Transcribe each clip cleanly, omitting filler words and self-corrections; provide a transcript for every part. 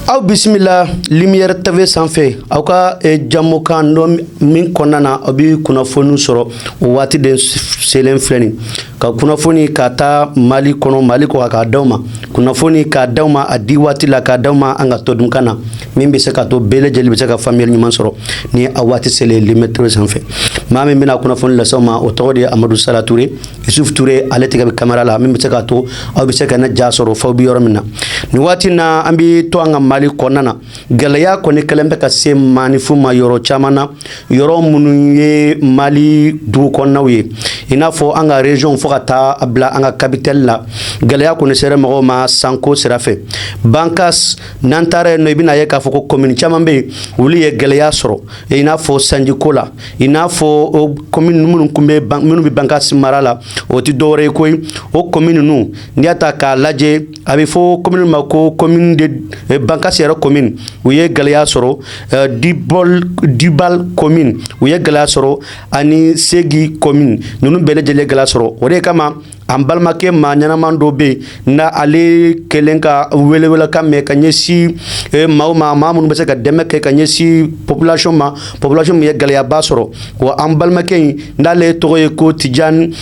Aw bisimila Lumière TV sanfɛ, aw ka jamukan dɔ min kɔnɔna na aw bɛ kunnafoni sɔrɔ. O waati de selen filɛ nin ka kunnafoni ka taa Mali kɔnɔ, Mali kɔ, k'a d'aw ma, kunnafoni k'a d'aw ma a di waati la, k'a d'aw ma an ka tɔdunkan na, min bɛ se ka to bɛɛ lajɛlen bɛ se ka faamuyali ɲuman sɔrɔ. Ni a waati selen, Lumière TV sanfɛ, maa min bɛna kunnafoni lase aw ma, o tɔgɔ de ye Amadu Sala Ture. Yusuf Ture, ale tɛgɛ bɛ kamera la, min bɛ se k'a to aw bɛ se ka ne ja sɔrɔ f'aw bɛ yɔrɔ min na. Nin waati na, an bɛ to an ka Mali kɔnɔna na. Gɛlɛya kɔni kɛlen bɛ ka se maaninfin ma yɔrɔ caman na, yɔrɔ minnu ye Mali dugu kɔnɔnaw ye, i n'a fɔ an ka région, fo ka taa a bila an ka capitale la. Gɛlɛya kɔni sera mɔgɔw ma sanko sira fɛ. Bankas, n'an taara yen nɔ, i bɛna ye k'a fɔ ko commune caman bɛ yen, olu ye gɛlɛya sɔrɔ, i n'a fɔ sanjiko la, i n'a fɔ commune minnu tun bɛ, minnu bɛ Bankas mara la. O tɛ dɔwɛrɛ ye koyi, o commune ninnu, n'i y'a ta k'a lajɛ, a bɛ fɔ commune ma ko commune de Bankas yɛrɛ commune, u ye gɛlɛya sɔrɔ. Dibol, Dibal commune, u ye gɛlɛya sɔrɔ, ani Segi commune, ninnu bɛɛ lajɛlen gɛlɛya sɔrɔ. O de kama, an balimakɛ maa ɲɛnaman dɔ bɛ yen na, ale kɛlen ka welewelekan mɛn ka ɲɛsin maaw ma, maa minnu bɛ se ka dɛmɛ kɛ ka ɲɛsin population ma, population min ye gɛlɛyaba sɔrɔ. Wa an balimakɛ in, n'ale tɔgɔ ye ko Tijani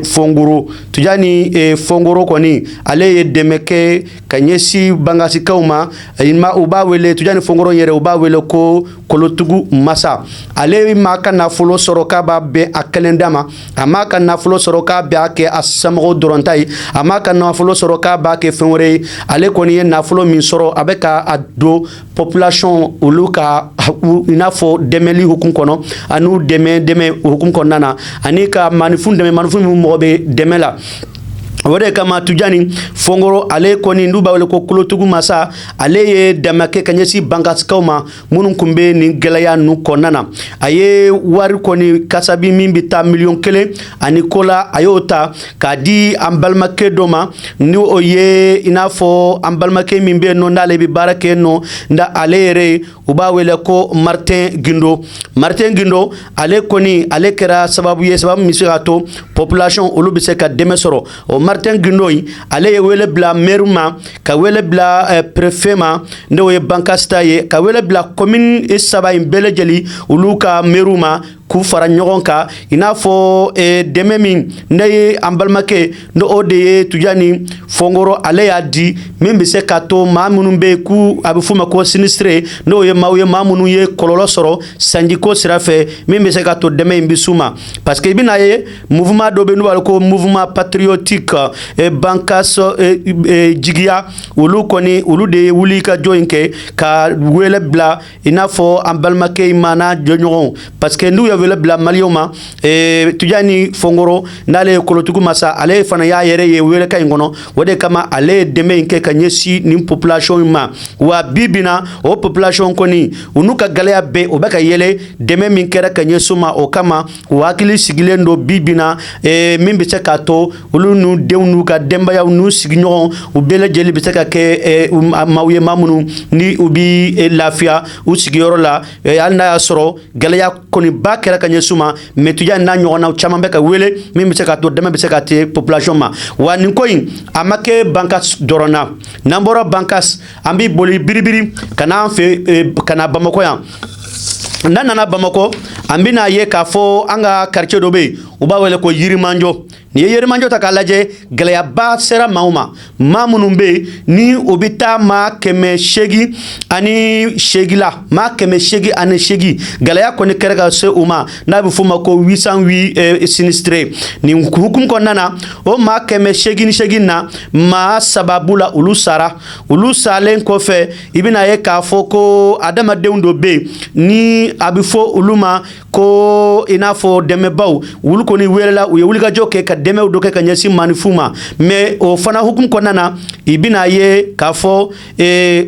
Fongoro, Tijani Fongoro kɔni, ale ye dɛmɛ kɛ ka ɲɛsin Bangasikaw ma. U b'a wele Tijani Fongoro yɛrɛ, u b'a wele ko Kolotugu Masa. Ale m'a ka nafolo sɔrɔ k'a b'a bɛn a kelen da ma, a m'a ka nafolo sɔrɔ k'a b'a kɛ a samɔgɔw dɔrɔn ta ye, a m'a ka nafolo sɔrɔ k'a b'a kɛ fɛn wɛrɛ ye. Ale kɔni ye nafolo min sɔrɔ, a bɛ ka a don population olu ka, i n'a fɔ dɛmɛli hukumu kɔnɔ, ani dɛmɛ dɛmɛ hukumu kɔnɔna na, ani ka maninfin dɛmɛ, maninfin min mɔgɔ bɛ dɛmɛ la. O de kama, Tujani Fongoro, ale kɔni, n'u b'a wele ko Kolotugu Masa, ale ye dɛmɛ kɛ ka ɲɛsin Bankasikaw ma minnu tun bɛ nin gɛlɛya ninnu kɔnɔna na. A ye wari kɔni kasabi min bɛ taa 1 million ani ko la, a y'o ta k'a di an balimakɛ dɔ ma, ni o ye i n'a fɔ an balimakɛ min bɛ yen nɔ, n'ale bɛ baara kɛ yen nɔ, nka ale yɛrɛ, u b'a wele ko Martin Gindo. Martin Gindo, ale kɔni, ale kɛra sababu ye, sababu min bɛ se k'a to population olu bɛ se ka dɛmɛ sɔrɔ. O Martin Gindo in, ale ye wele bila maire ma, ka wele bila préfet ma, n'o ye Bankas ta ye, ka wele bila commune saba in bɛɛ lajɛlen, olu ka maire ma, k'u fara ɲɔgɔn kan, i n'a fɔ dɛmɛ min ne ye an balimakɛ, n'o o de ye Tujani Fongoro, ale y'a di, min bɛ se k'a to maa minnu bɛ yen, k'u a bɛ f'u ma ko sinistré, n'o ye maaw ye, maa minnu ye kɔlɔlɔ sɔrɔ sanjiko sira fɛ, min bɛ se k'a to dɛmɛ in bɛ s'u ma. Parce que i bɛna ye, mouvement dɔ bɛ yen n'u b'a ko Mouvement patriotique Bankas Jigiya, olu kɔni, olu de ye wuli ka jɔ in kɛ ka wele bila, i n'a fɔ an balimakɛ in ma n'a jɔɲɔgɔnw, parce que n'u ye wele bila maliyɛnw ma, Tujani Fongoro, n'ale ye Kolotugu Masa, ale fana y'a yɛrɛ ye welekan in kɔnɔ. O de kama, ale ye dɛmɛ in kɛ ka ɲɛsin nin population in ma. Wa bi bi na, o population kɔni, u n'u ka gɛlɛya bɛɛ, o bɛ ka yɛlɛ dɛmɛ min kɛra ka ɲɛsin u ma. O kama, u hakili sigilen don bi bi na, min bɛ se k'a to olu n'u denw n'u ka denbayaw n'u sigiɲɔgɔnw, u bɛɛ lajɛlen bɛ se ka kɛ maaw ye, maa minnu ni u bi lafiya u sigiyɔrɔ la, hali n'a y'a sɔrɔ gɛlɛya kɔni ba kɛra ka ɲɛsin u ma. Mais Tujani n'a ɲɔgɔnnaw caman bɛ ka wele, min bɛ se k'a to dɛmɛ bɛ se ka te population ma. Wa nin ko in, a ma kɛ Bankas dɔrɔn na. N'an bɔra Bankas, an bɛ boli biribiri ka n'an fɛ, ka na Bamakɔ yan. N'an nana Bamakɔ, an bɛna ye k'a fɔ an ka quartier dɔ bɛ yen, u b'a wele ko Yirimajɔ. N'i ye Yirimajɔ ta k'a lajɛ, gɛlɛyaba sera maaw ma, maa minnu bɛ yen ni o bɛ taa maa 808 la, maa 808. Gɛlɛya kɔni kɛra ka se u ma, n'a bɛ f'o ma ko 808 sinistrés. Nin hukumu kɔnɔna na, o maa 808 na, maa saba b'u la, olu sara. Olu salen kɔfɛ, i bɛna ye k'a fɔ ko adamadenw dɔ bɛ yen ni a bɛ fɔ olu ma ko i n'a fɔ dɛmɛbaw, olu kɔni welela, u ye wulikajɔ kɛ ka dɛmɛw dɔ kɛ ka ɲɛsin maaninfinw ma. Mais o fana hukumu kɔnɔna na, i bɛna ye k'a fɔ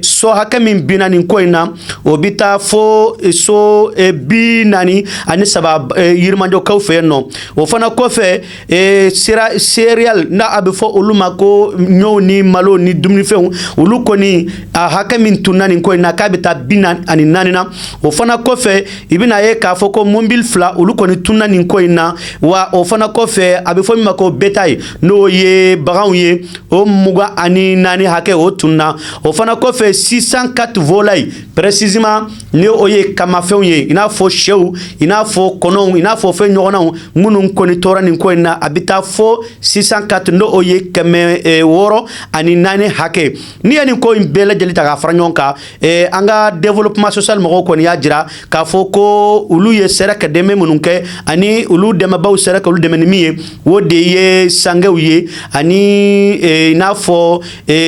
so hakɛ min binna nin ko in na, o bɛ taa fo so 43 Yirimajɔkaw fɛ yen nɔ. O fana kɔfɛ, sera céréales, n'a a bɛ fɔ olu ma ko ɲɔw ni malo ni dumunifɛnw, olu kɔni, a hakɛ min tunna nin ko in na, k'a bɛ taa 44 na. O fana kɔfɛ, i bɛna ye k'a fɔ ko mobili 2, olu kɔni tunna nin ko in na. Wa o fana kɔfɛ, a bɛ fɔ min ma ko bétail, n'o ye baganw ye, o 24 hakɛ, o tunna. O fana kɔfɛ, 604 volailles précisément, ni o ye kamafɛnw ye, i n'a fɔ sɛw, i n'a fɔ kɔnɔw, i n'a fɔ fɛn ɲɔgɔnnaw minnu kɔni tora nin ko in na, a bɛ taa fo 604, n'o o ye 604 hakɛ. N'i ye nin ko in bɛɛ lajɛlen ta k'a fara ɲɔgɔn kan, an ka développement social mɔgɔw kɔni y'a jira k'a fɔ ko olu ye sera ka dɛmɛ minnu kɛ, ani olu dɛmɛbaw sera ka olu dɛmɛ ni min ye, o de ye sangew ye, ani i n'a fɔ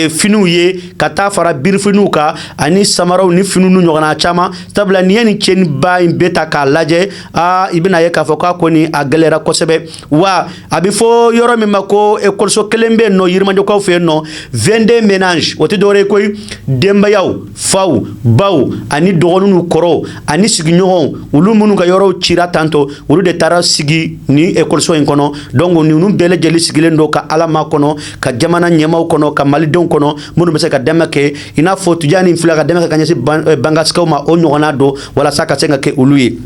finiw ye, ka taa fara birifiniw kan, ani samaraw ni finiw n'u ɲɔgɔnna caman. Sabula n'i ye nin tiɲɛniba in bɛɛ ta k'a lajɛ, aa, i bɛna ye k'a fɔ k'a kɔni a gɛlɛyara kosɛbɛ. Wa a bɛ fɔ yɔrɔ min ma ko ekɔliso kelen bɛ yen nɔ Yirimajɔkaw fɛ yen nɔ, 22 ménages, o tɛ dɔwɛrɛ ye koyi, denbayaw, faw, baw ani dɔgɔninw n'u kɔrɔw ani sigiɲɔgɔnw, olu minnu ka yɔrɔw cira tantɔ, olu de taara sigi ni ekɔliso in kɔnɔ. Donc ninnu bɛɛ lajɛlen sigilen don ka Ala ma kɔnɔ, ka jamana ɲɛmaw kɔnɔ, ka malidenw kɔnɔ, minnu bɛ se ka dɛmɛ kɛ, i n'a fɔ Tijani filɛ ka dɛmɛ kɛ ka ɲɛsin bangasikaw ma, o ɲɔgɔnna don, walasa ka se ka kɛ olu ye.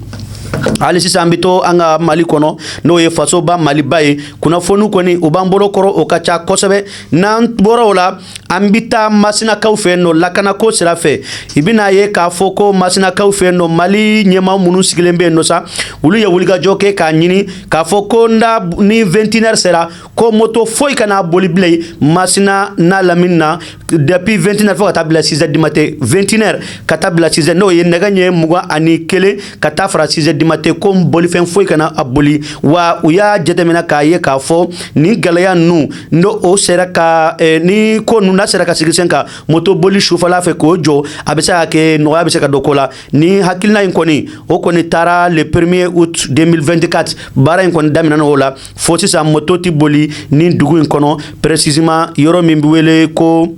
Hali sisan, an bɛ to an ka Mali kɔnɔ, n'o ye fasoba Maliba ye. Kunnafoni kɔni, o b'an bolo kɔrɔ, o ka ca kosɛbɛ. N'an bɔra o la, an bɛ taa Masinakaw fɛ yen nɔ. Lakanako sira fɛ, i bɛna ye k'a fɔ ko Masinakaw fɛ yen nɔ, Mali ɲɛmaa minnu sigilen bɛ yen nɔ sa, olu ye wulikajɔ kɛ k'a ɲini k'a fɔ ko nda ni 21 heures sera, ko moto foyi kana boli bilen Masina n'a lamini na, depuis 21 heures fo ka taa bila 6 heures du matin. 21 heures ka taa bila 6 heures, n'o ye nɛgɛ ɲɛ 21 ka taa fara 6 heures du matin, ko bolifɛn foyi kana a boli. Wa u y'a jateminɛ k'a ye k'a fɔ nin gɛlɛya ninnu, n'o o sera ka ni ko ninnu n'a sera ka sigi sen kan, moto boli sufɛla fɛ k'o jɔ, a bɛ se ka kɛ nɔgɔya bɛ se ka don ko la. Ni hakilina in kɔni, o kɔni taara le 1er août 2024, baara in kɔni daminɛna o la. Fo sisan, moto ti boli ni dugu in kɔnɔ, précisément yɔrɔ min bɛ wele ko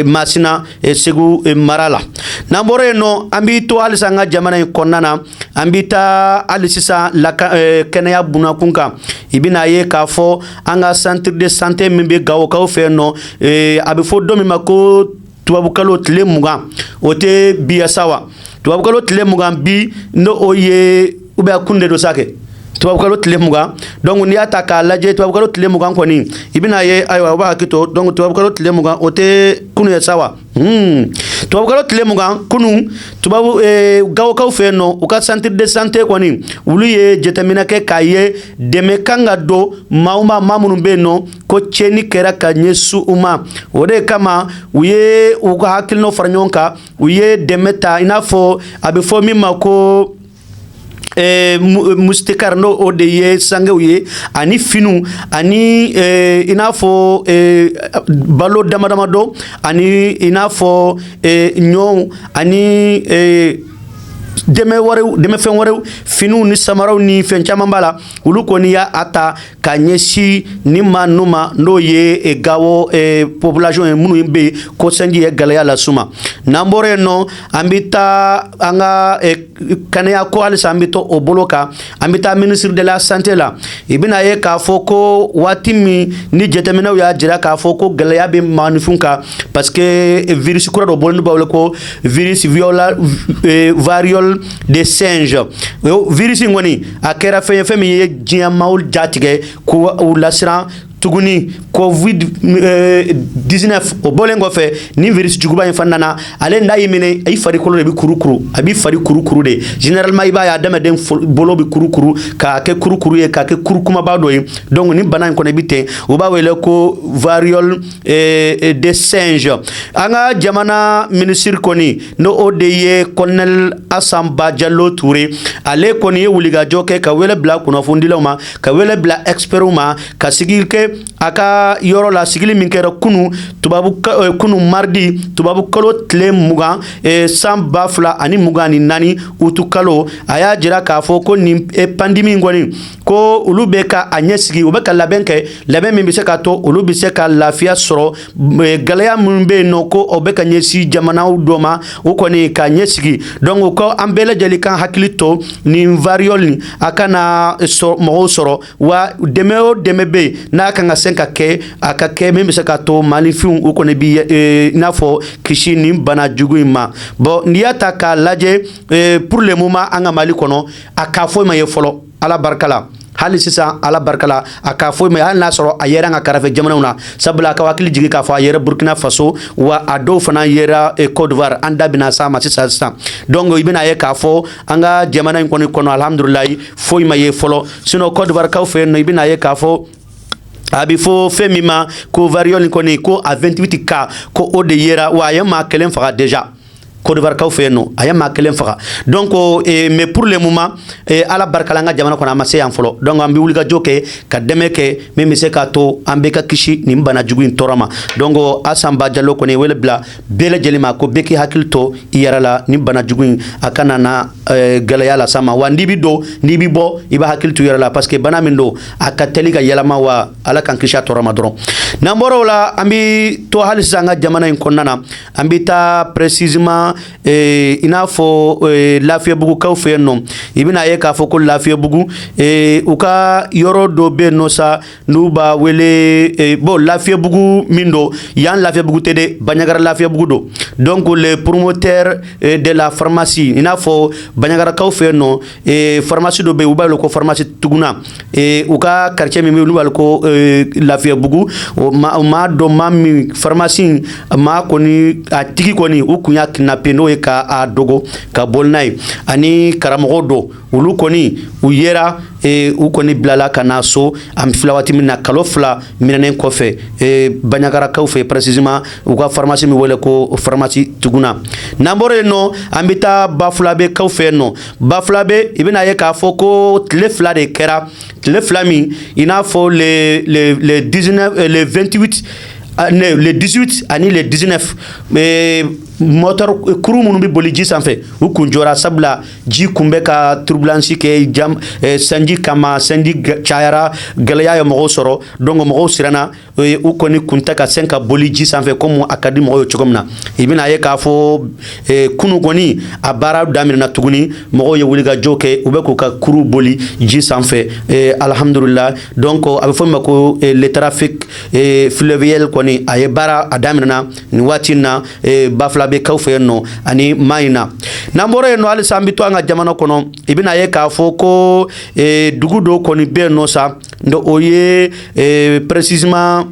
Masina, Segu mara la. N'an bɔra yen nɔ, an b'i to halisa an ka jamana in kɔnɔna na. An bɛ taa hali sisan laka kɛnɛya bunakun kan. I bɛna ye k'a fɔ an ka centre de santé min bɛ Gawokaw fɛ yen nɔ, a bɛ fɔ don min ma ko tubabukalo tile 20, o tɛ bi sa wa? Tubabukalo tile 20 bi, n'o o ye, ou bien kun de don sa kɛ, tubabukalo tile 20. Donc n'i y'a ta k'a lajɛ, tubabukalo tile 20 kɔni, i bɛna ye, ayiwa, o b'a hakili to. Donc tubabukalo tile 20, o tɛ kunu ye sa wa? Tubabukalo tile 20 kunu, tubabu Gawokaw fɛ yen nɔ, u ka centre de santé kɔni, olu ye jateminɛ kɛ k'a ye dɛmɛ kan ka don maaw ma, maa minnu bɛ yen nɔ ko tiɲɛni kɛra ka ɲɛsin u ma. O de kama, u ye u ka hakilinaw fara ɲɔgɔn kan, u ye dɛmɛ ta, i n'a fɔ a bɛ fɔ min ma ko moustiquaire, n'o o de ye sangew ye, ani finiw, ani i n'a fɔ balo dama dama dɔ, ani i n'a fɔ ɲɔw, ani dɛmɛ wɛrɛw, dɛmɛfɛn wɛrɛw, finiw ni samaraw ni fɛn caman b'a la. Olu kɔni y'a ta ka ɲɛsin ni maa ninnu ma, n'o ye Gawo population ye, minnu bɛ yen ko sanji ye gɛlɛya las'u ma. N'an bɔra yen nɔ, an bɛ taa an ka kɛnɛya ko, halisa an bɛ to o bolo kan. An bɛ taa ministre de la Santé la. I bɛna ye k'a fɔ ko waati min ni jateminɛw y'a jira k'a fɔ ko gɛlɛya bɛ maninfin kan, parce que virus kura dɔ bɔlen, b'a wele ko virus viola variole de singe. Virus in kɔni, a kɛra fɛn ye, fɛn min ye diɲɛ maaw jatigɛ k'u lasiran tuguni. Covid 19, o bɔlen kɔfɛ, ni virus juguba in fana nana, ale n'a y'i minɛ, i farikolo de bɛ kurukuru, a b'i fari kurukuru de. Généralement, i b'a ye adamaden bolo bɛ kurukuru k'a kɛ kurukuru ye, k'a kɛ kuru kumaba dɔ ye. Donc ni bana in kɔni bɛ ten, u b'a wele ko variole de singe. An ka jamana minisiri kɔni, n'o o de ye colonel Asanba Jalo Ture, ale kɔni ye wulikajɔ kɛ ka wele bila kunnafonidilaw ma, ka wele bila experts ma, ka sigi kɛ a ka yɔrɔ la. Sigili min kɛra kunu, tubabu kunu mardi, tubabu kalo tile 20, san 2024, utu kalo, a y'a jira k'a fɔ ko nin pandémie in kɔni, ko olu bɛ ka a ɲɛsigi, u bɛ ka labɛn kɛ, labɛn min bɛ se ka to olu bɛ se ka lafiya sɔrɔ gɛlɛya minnu bɛ yen nɔ, ko o bɛ ka ɲɛsin jamanaw dɔ ma, o kɔni ka ɲɛsigi. Donc ko an bɛɛ lajɛlen kan hakili to nin variole nin, a kana mɔgɔw sɔrɔ. Wa dɛmɛ o dɛmɛ bɛ yen n'a kan ka se ka kɛ, a ka kɛ min bɛ se ka to maaninfinw u kɔni bi i n'a fɔ kisi nin bana jugu in ma. Bon, n'i y'a ta k'a lajɛ, pour le moment, an ka Mali kɔnɔ, a ka foyi ma ye fɔlɔ, Ala barika la. Hali sisan, Ala barika la, a ka foyi ma, hali n'a sɔrɔ a yɛrɛ an ka kɛrɛfɛ jamanaw na, sabula a ka hakili jigin k'a fɔ a yɛrɛ Burkina Faso, wa a dɔw fana yera Côte d'Ivoire. An da bɛna s'a ma sisan sisan. Donc i bɛna ye k'a fɔ an ka jamana in kɔni kɔnɔ, alhamdulilayi, foyi ma ye fɔlɔ. Sinon Côte d'Ivoire kaw fɛ yen nɔ, i bɛna ye k'a fɔ a bɛ fɔ fɛn min ma ko variole kɔni, ko a 28 cas, ko o de yera, wa a ye maa kelen faga déjà. Côte d'Ivoire kaw fɛ yen nɔ, a ye maa kelen faga. Donc mais pour le moment, Ala barika la, an ka jamana kɔnɔ, a ma se yan fɔlɔ. Donc an bɛ wulikajɔ kɛ ka dɛmɛ kɛ min bɛ se k'a to an bɛɛ ka kisi nin bana jugu in tɔɔrɔ ma. Donc Asan Ba Jalo kɔni wele bila bɛɛ lajɛlen ma ko bɛɛ k'i hakili to i yɛrɛ la, nin bana jugu in a kana na gɛlɛya las'an ma. Wa n'i bɛ don, n'i bɛ bɔ, i b'a hakili to i yɛrɛ la, parce que bana min don, a ka teli ka yɛlɛma, wa Ala k'an kisi a tɔɔrɔ ma dɔrɔn. N'an bɔra o la, an bɛ to hali sisan an ka jamana in kɔnɔna na. An bɛ taa précisément i n'a fɔ Lafiyabugukaw fɛ yen nɔ. I bɛna ye k'a fɔ ko Lafiyabugu, u ka yɔrɔ dɔ bɛ yen nɔ sa, n'u b'a wele, bon, Lafiyabugu min don yan, Lafiyabugu tɛ dɛ, Bandiagara Lafiyabugu don. Donc le promoteur de la pharmacie, i n'a fɔ Bandiagarakaw fɛ yen nɔ, pharmacie dɔ bɛ yen, u b'a wele ko pharmacie Tuguna. U ka quartier min bɛ yen, n'u b'a wele ko Lafiyabugu, o maa dɔ, maa min pharmacie maa kɔni, a tigi kɔni, u kun y'a kidnappé, n'o ye k'a dogo ka bɔ n'a ye, ani karamɔgɔ dɔ, olu kɔni u yera, u kɔni bilala ka na so. An filɛ waati min na, kalo 2 minɛnen kɔfɛ, Bandiagarakaw fɛ, précisément u ka pharmacie min wele ko pharmacie Tuguna. N'an bɔra yen nɔ, an bɛ taa Bafulabekaw fɛ yen nɔ. Bafulabe, i bɛna ye k'a fɔ ko tile 2 de kɛra, tile 2 min, i n'a fɔ le 19, le 28, le 18 ani le 19, moteur kuru minnu bɛ boli ji sanfɛ, u kun jɔra, sabula ji kun bɛ ka turbulence kɛ jam sanji kama. Sanji cayara, gɛlɛya ye mɔgɔw sɔrɔ. Donc mɔgɔw siranna, u kɔni kun tɛ ka se ka boli ji sanfɛ komi a ka di mɔgɔw ye cogo min na. I bɛna ye k'a fɔ kunu kɔni, a baara daminɛna tuguni, mɔgɔw ye wulikajɔ kɛ, u bɛ k'u ka kuru boli ji sanfɛ, alhamdulillah. Donc a bɛ fɔ min ma ko le trafic fluvial kɔni, a ye baara a daminɛna nin waati in na Bafulabekaw fɛ yen nɔ ani Mahina. N'an bɔra yen nɔ, halisa an bɛ to an ka jamana kɔnɔ. I bɛna ye k'a fɔ ko dugu dɔ kɔni bɛ yen nɔ sa, o ye précisément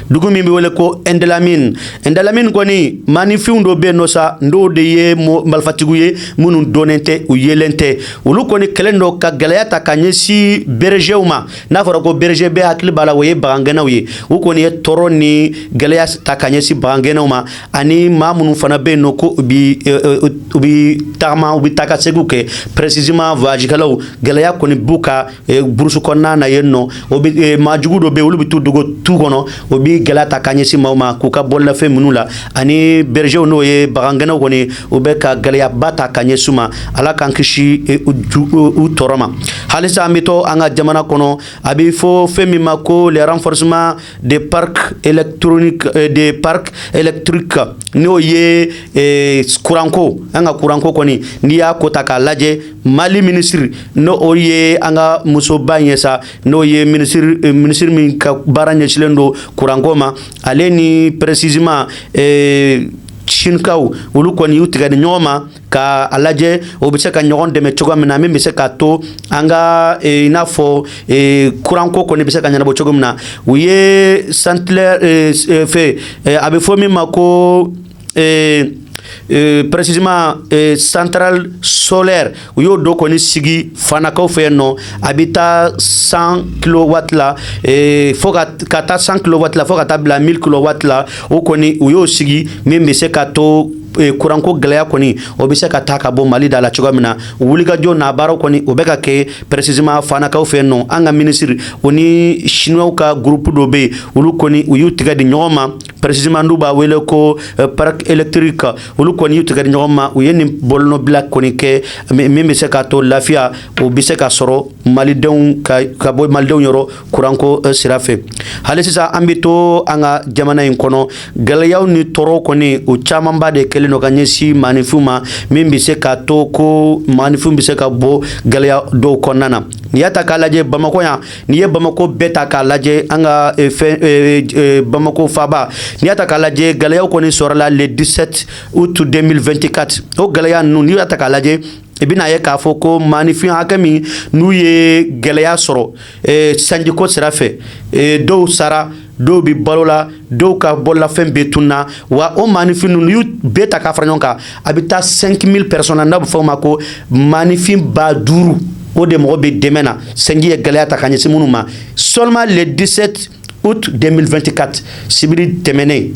dugu min bɛ wele ko Indelimane. Indelimane kɔni, maaninfinw dɔ bɛ yen nɔ sa, n'o de ye marifatigiw ye minnu dɔnnen tɛ, u yelen tɛ. Olu kɔni kɛlen don ka gɛlɛya ta ka ɲɛsin bergerw ma. N'a fɔra ko berger, bɛɛ hakili b'a la, o ye bagangɛnnaw ye. U kɔni ye tɔɔrɔ ni gɛlɛya ta ka ɲɛsin bagangɛnnaw ma, ani maa minnu fana bɛ yen nɔ ko u bi tagama, u bi taa ka seginw kɛ, précisément voyagekɛlaw. Gɛlɛya kɔni b'u ka brousse kɔnɔna na yen nɔ. O bɛ maa jugu dɔ bɛ yen, olu bɛ t'u dogo tu kɔnɔ, o bi gɛlɛya ta ka ɲɛsin maaw ma k'u ka bololafɛn minnu la, ani bergerw, n'o ye bagangɛnnaw kɔni, u bɛ ka gɛlɛyaba ta ka ɲɛsin ma. Ala k'an kisi u tɔɔrɔ ma. Halisa an bɛ to an ka jamana kɔnɔ. A bɛ fɔ fɛn min ma ko le renforcement des parcs électroniques, des parcs électriques, n'o ye kuranko, an ka kuranko kɔni. N'i y'a ko ta k'a lajɛ, Mali ministre, n'o o ye an ka musoba in ye sa, n'o ye ministre min ka baara ɲɛsinnen don kuranko ma, ale ni précisément Sinikaw, olu kɔni y'u tigɛ ni ɲɔgɔn ma ka a lajɛ o bɛ se ka ɲɔgɔn dɛmɛ cogo min na, min bɛ se k'a to an ka i n'a fɔ kuranko kɔni bɛ se ka ɲɛnabɔ cogo min na. U ye centrale fɛ, a bɛ fɔ min ma ko précisément centrale solaire, u y'o dɔ kɔni sigi Fanakaw fɛ yen nɔ. A bɛ taa 100 kilowatt la, fo ka taa 100 kilowatt la, fo ka taa bila 1000 kilowatt la. O kɔni, u y'o sigi min bɛ se ka to kuranko gɛlɛya kɔni, o bɛ se ka taa ka bɔ Mali da la cogoya min na. Wulikajɔ n'a baaraw kɔni, o bɛ ka kɛ précisément Fanakaw fɛ yen nɔ. An ka ministre, o ni Chinois ka groupe dɔ bɛ yen, olu kɔni u y'u tigɛ di ɲɔgɔn ma, précisément n'u b'a wele ko parc électrique. Olu kɔni y'u tigɛ di ɲɔgɔn ma, u ye nin bolonɔbila kɔni kɛ min bɛ se k'a to lafiya o bɛ se ka sɔrɔ malidenw ka bɔ malidenw yɔrɔ kuranko sira fɛ. Hali sisan an bɛ to an ka jamana in kɔnɔ. Gɛlɛyaw ni tɔɔrɔ kɔni, o camanba de kɛlen don ka ɲɛsin maaninfinw ma, min bɛ se k'a to ko maaninfinw bɛ se ka bɔ gɛlɛya dɔw kɔnɔna na. N'i y'a ta k'a lajɛ Bamakɔ yan, n'i ye Bamakɔ bɛɛ ta k'a lajɛ, an ka fɛn Bamakɔ faaba, n'i y'a ta k'a lajɛ, gɛlɛyaw kɔni sɔrɔla le 17 août 2024. O gɛlɛya ninnu, n'i y'a ta k'a lajɛ, i bɛna ye k'a fɔ ko maaninfin hakɛ min n'u ye gɛlɛya sɔrɔ sanjiko sira fɛ, dɔw sara, dɔw bɛ balo la, dɔw ka bololafɛn bɛɛ tunna. Wa o maaninfin ninnu, y'u bɛɛ ta k'a fara ɲɔgɔn kan, a bɛ taa 5000 personnes na, n'a bɛ fɔ o ma ko maaninfin 5000. O de mɔgɔ bɛ dɛmɛ na, sanji ye gɛlɛya ta ka ɲɛsin minnu ma. Seulement le 17 août 2024, sibiri tɛmɛnen,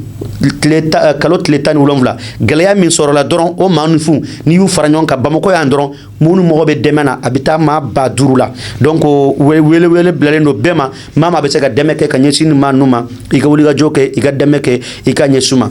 tile kalo tile 17, gɛlɛya min sɔrɔla dɔrɔn, o maaninfinw, n'i y'u fara ɲɔgɔn kan Bamakɔ yan dɔrɔn, minnu mɔgɔ bɛ dɛmɛ na, a bɛ taa maa 5000 la. Donc wele wele bilalen don bɛɛ ma, maa maa bɛ se ka dɛmɛ kɛ ka ɲɛsin nin maa ninnu ma, i ka wulikajɔ kɛ, i ka dɛmɛ kɛ, i ka ɲɛsin ma.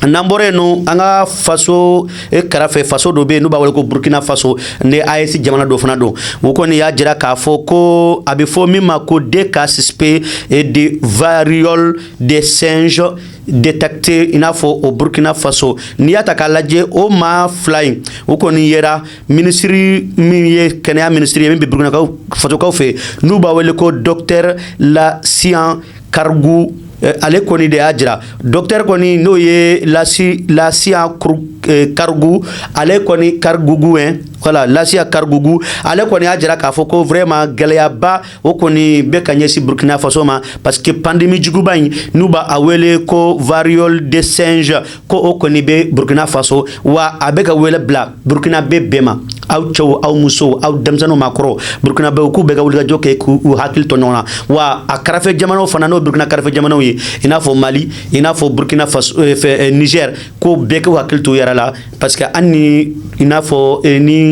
N'an bɔra yen nɔ, an ka faso kɛrɛfɛ faso dɔ bɛ yen n'u b'a wele ko Burkina Faso, ni AES jamana dɔ fana don. O kɔni y'a jira k'a fɔ ko a bɛ fɔ min ma ko deux cas suspects de variole des singes détecté, i n'a fɔ o Burkina Faso. N'i y'a ta k'a lajɛ, o maa fila in, o kɔni yera minisiri min ye kɛnɛya minisiri ye min bɛ Burkina Fasokaw fɛ, n'u b'a wele ko docteur Lassian Kargou, ale kɔni de y'a jira. Docteur kɔni, n'o ye Lassian Kargou, ale kɔni Kargougou hein, voilà, Lassian Kargougou, ale kɔni y'a jira k'a fɔ ko vraiment gɛlɛyaba o kɔni bɛ ka ɲɛsin Burkina Faso ma, parce que pandémie juguba in n'u b'a a wele ko variole de singe, ko o kɔni bɛ Burkina Faso. Wa a bɛ ka wele bila Burkina bɛɛ bɛɛ ma, aw cɛw, aw musow, aw denmisɛnninw, maakɔrɔ, Burkina bɛɛ, k'u bɛɛ ka wulikajɔ kɛ k'u hakili to ɲɔgɔn na. Wa a kɛrɛfɛ jamanaw fana, n'o Burkina kɛrɛfɛ jamanaw ye, i n'a fɔ Mali, i n'a fɔ Burkina Faso fɛ, Niger, ko bɛɛ k'u hakili to u yɛrɛ la, parce que hali ni i n'a fɔ ni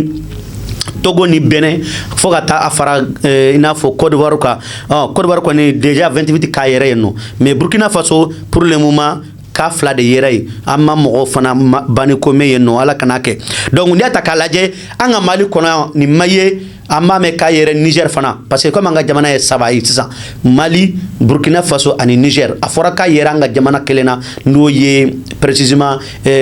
Togo ni Benin, fo ka taa a fara i n'a fɔ Côte d'Ivoire kan. Côte d'Ivoire kɔni déjà 28 cas yɛrɛ yen nɔ, mais Burkina Faso, pour le moment, cas fila de yɛrɛ ye. An ma mɔgɔ fana banni ko mɛn yen nɔ, Ala kana kɛ. Donc n'i y'a ta k'a lajɛ, an ka Mali kɔnɔ yan, nin ma ye, an b'a mɛn k'a yɛrɛ Niger fana, parce que comme an ka jamana ye saba ye sisan, Mali, Burkina Faso ani Niger, a fɔra k'a yɛrɛ an ka jamana kelen na, n'o ye précisément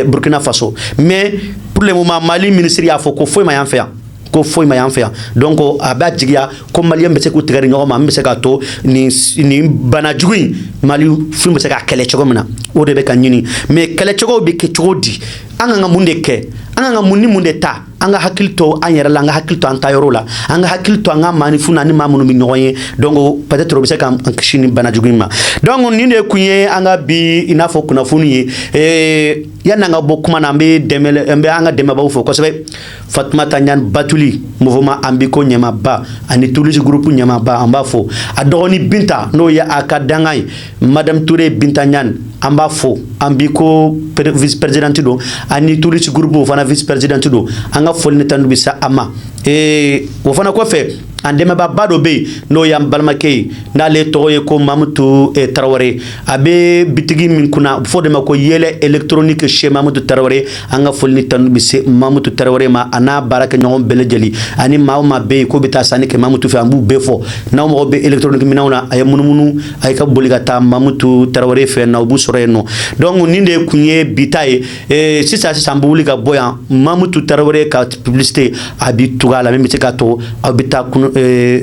Burkina Faso. Mais pour le moment, Mali ministre y'a fɔ ko foyi ma y'an fɛ yan, ko foyi ma y'an fɛ yan. Donc a b'a jigiya ko maliyɛn bɛ se k'u tigɛ di ɲɔgɔn ma, min bɛ se k'a to nin bana jugu in, Mali fin bɛ se k'a kɛlɛ cogo min na, o de bɛ ka ɲini. Mais kɛlɛcogo bɛ kɛ cogo di? An kan ka mun de kɛ? An kan ka mun ni mun de ta? An ka hakili to an yɛrɛ la, an ka hakili to an ta yɔrɔ la, an ka hakili to an ka maaninfin na ni maa minnu bɛ ɲɔgɔn ye. Donc peut-être o bɛ se k'an kisi nin bana jugu in ma. Donc nin de kun ye an ka bi i n'a fɔ kunnafoni ye. Yanni an ka bɔ kuma na, an bɛ dɛmɛ, an bɛ an ka dɛmɛbaaw fo kosɛbɛ: Fatumata Ɲani Batuli, mouvement an bi ko ɲɛmaaba ani Toulouse groupe ɲɛmaaba, an b'a fo. A dɔgɔnin Binta, n'o ye a ka danga ye, madame Touré Binta Ɲani, an b'a fo, an bi ko vice présidente don ani Toulouse groupe o fana vice présidente don. An ka foli ni tanu bɛ se a ma. O fana kɔfɛ, an dɛmɛbaaba dɔ bɛ yen, n'o y'an balimakɛ ye, n'ale tɔgɔ ye ko Mamutu Tarawele. A bɛ bitigi min kunna, a bɛ fɔ o de ma ko Yɛlɛ électronique chez Mamutu Tarawele. An ka foli ni tanu bɛ se Mamutu Tarawele ma, a n'a baarakɛɲɔgɔn bɛɛ lajɛlen, ani maa o maa bɛ yen k'o bɛ taa sanni kɛ Mamutu fɛ, an b'u bɛɛ fɔ. N'aw mago bɛ électronique minɛnw na, a ye munumunu, a ye ka boli ka taa Mamutu Tarawele fɛ na, u b'u sɔrɔ yen nɔ. Donc nin de kun ye bi ta ye. Sisan sisan, an bɛ wuli ka bɔ yan. Mamutu Tarawele ka publicité a bi tugu a la, min bɛ se k'a to aw bɛ taa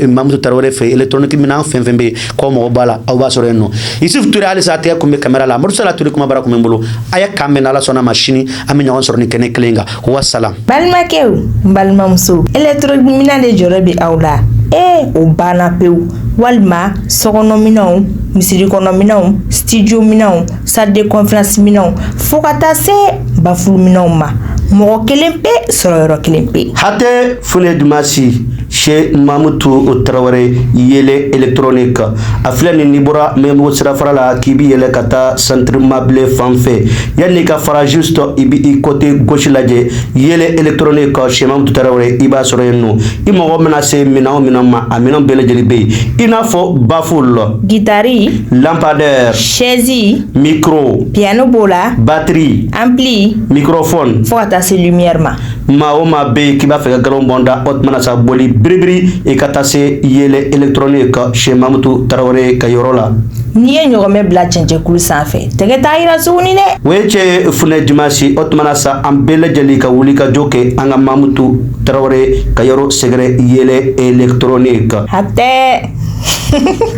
Mamutu Tarawele fɛ, électronique minɛn fɛn fɛn bɛ yen k'aw mago b'a la, aw b'a sɔrɔ yen nɔ. Isuf Ture halisa a tɛgɛ kun bɛ caméra la, Amadu Sala Ture kuma bara kun bɛ n bolo. A ye k'an bɛn, n'Ala sɔnna ma, sini an bɛ ɲɔgɔn sɔrɔ ni kɛnɛ kelen kan. Wasalam. Balimakɛw, n balimamuso, électronique minɛn de jɔrɔ bɛ aw la? Ee, o banna pewu. Walima sokɔnɔminɛnw, misiri kɔnɔminɛnw, studio minɛnw, salle de conférence minɛnw, fo ka taa se baffle minɛnw ma, mɔgɔ kelen pe sɔrɔ yɔrɔ kelen pe. Hatɛ fune dumasi chez Mamutu Tarawele, Yɛlɛ électronique. A filɛ nin, n'i bɔra Mɛmugu sirafara la k'i bi yɛlɛ ka taa centre mabile fan fɛ, yanni ka fara, juste i bi i côté gauche lajɛ, Yɛlɛ électronique chez Mamutu Tarawele, i b'a sɔrɔ yen nɔ. I mago bɛna se minɛn o minɛn ma, a minɛn bɛɛ lajɛlen bɛ yen, i n'a fɔ baffle, guitare, lampadaire, chaise, micro, piano b'o la, batterie, ampli, microphone, fo ka taa se lumière ma. Maa o maa bɛ yen k'i b'a fɛ ka galon bɔn da, o tuma na sa, boli biribiri i ka taa se Yɛlɛ électronique chez Mamutu Tarawele ka yɔrɔ la. N'i ye ɲɔgɔmɛ bila cɛncɛnkulu sanfɛ, tɛgɛ t'a yira tuguni dɛ. O ye cɛ funɛ dimanche. O tuma na sa, an bɛɛ lajɛlen ka wuli ka jɔ kɛ an ka Mamutu Tarawele ka yɔrɔ sɛgɛrɛ Yɛlɛ Électronique. A tɛ.